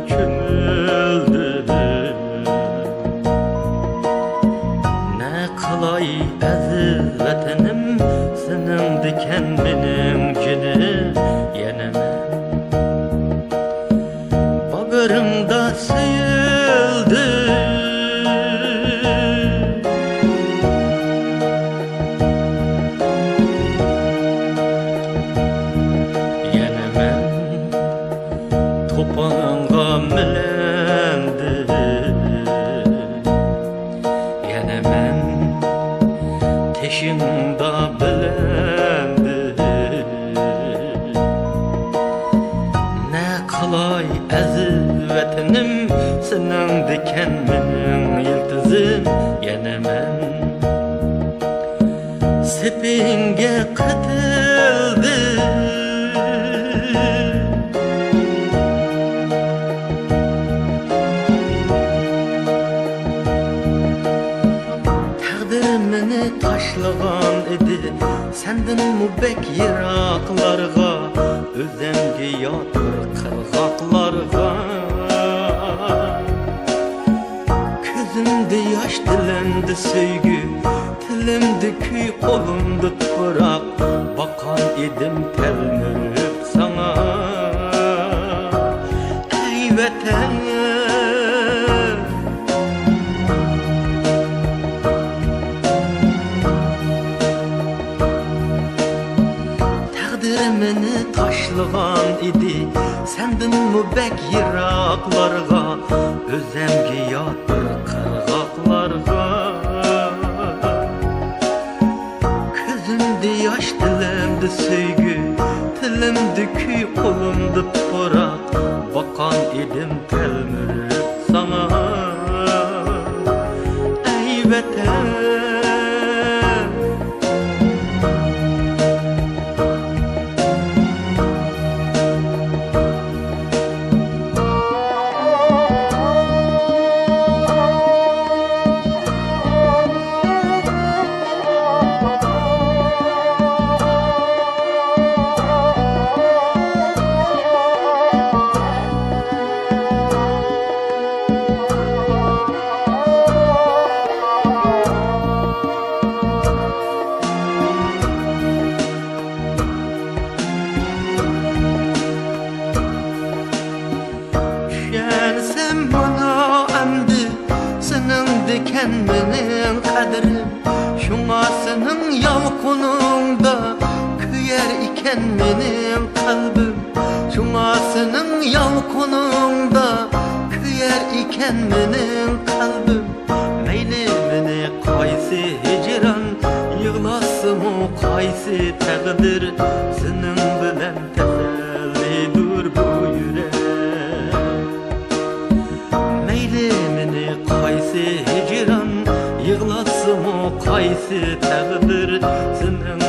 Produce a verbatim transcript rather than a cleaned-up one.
چۆمۈلدۈم. نە قىلاي ئەزىز ۋەتىنىم، سېنىڭدىكەن مېنىڭ جېنىم، يەنە مەن باغرىڭدا سۆيۈلدۈم. يەنە مەن توپىڭغا مىلەندىم، يەنە مەن تېشىڭدا بىلەندىم. نە قىلاي ئەزىز ۋەتىنىم، سېنىڭدىكەن مېنىڭ يىلتىزىم، يەنە مەن سېپىڭگە قېتىلدىم. تەقدىر مېنى تاشلىغان ئىدى، سەندىنمۇ بەك يىراقلارغا، ئۆزۈمگە يات بىر قىرغاقلارغا. كۆزۈمدە ياش، دىلىمدە سۆيگۈ، تىلىمدە كۈي، قولۇمدا تۇپراق. باققان ئىدىم تەلمۈرۈپ ساڭا، ئەي ۋەتەن. تەقدىر مېنى تاشلىغان ئىدى، سەندىنمۇ بەك يىراقلارغا، ئۆزۈمگە يات بىر قىرغاقلارغا. كۆزۈمدە ياش، دىلىمدە سۆيگۈ، تىلىمدە كۈي، قولۇمدا پۇراق. باققان ئىدىم تەلمۈرۈپ ساڭا، ئەي ۋەتەن. چۈشەنسەم مانا ئەمدى، سېنىڭدىكەن مېنىڭ قەدرىم. شۇڭا سېنىڭ يالقۇنۇڭدا كۆيەر ئىكەن مېنىڭ قەلبىم. شۇڭا سېنىڭ يالقۇنۇڭدا كۆيەر ئىكەن مېنىڭ قەلبىم. مەيلى مېنى قايسى ھىجران يىغلاتسىمۇ، قايسى تەقدىر، سېنىڭ بىلەن تەسەللىدۇر بۇ يۈرەك. مەيلى مېنى قايسى ھىجران يىغلاتسىمۇ، قايسى تەقدىر، سېنىڭ